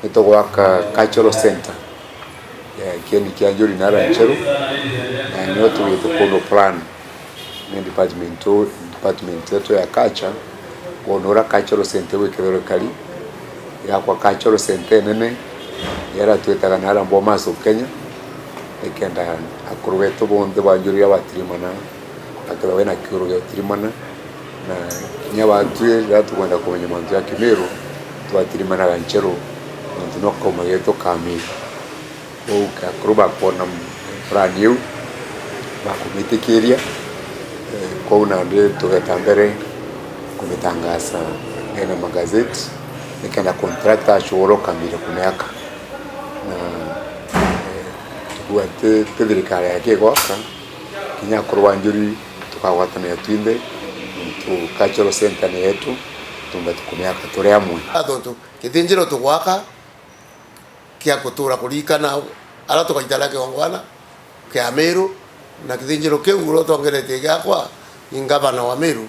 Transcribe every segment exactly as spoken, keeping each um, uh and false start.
Nitugwaka cultural center ya kieni kia njuri na rancheru, na nio tugite kundu plan ni department, department yetu ya culture, kwona uria cultural center gwikethirwa ikari, yakwa cultural center nene, yara twitaga na ara Bomas of Kenya, nikenda akuru betu bonthe ba njuri iria batirimana, akethirwa wina kiuru gia utirimana, na kinya batwi riria tukwenda kumenya mantu ja Kimiru, twatirimanaga ncheru, nontu no kauma getu ka Miru. Kwou akuru bakwona plan iu, bakumitikiria, eh, kwou nandi tugeta mbere kumitangaza ndene magazeti, nikenda contractor acuuruka mbere kumiaka. Na, eh, tukuga ti, ti thirikari yake igwaka, kinya akuru ba njuri tukagwatanira twinthe, nontu cultural center ni yetu, tuumba tukumiaka turi amwe. Tontu kithinjiro tugwaka kia gutura kuririkana aria tugaitara kiongwana kia Miru, na kithinjiro kiu uria utongeretie giakwa ni ngavana wa Miru,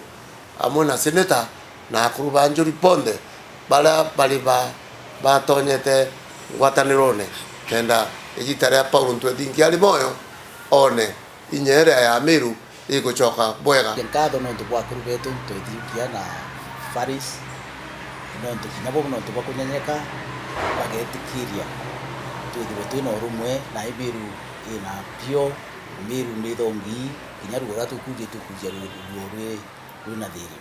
amwe na seneta na akuru ba njuri bonthe baria bari ba, batonyete ngwatanirone, kenda igita ria Paul Ntwethinki ari moyo one inya iria ya Miru igucoka bwega. Nkatho nontu bwa akuru betu Ntwethinkia na Faris, nontu kinya bo nontu bwa kunyenyeka bagetikiria twithirwe twina urumwe, na i Miru ina mpio, Miru ni thongi, kinya ruo ruria tukuugia tukuugia ruo, ruo rwi, rwina thiri.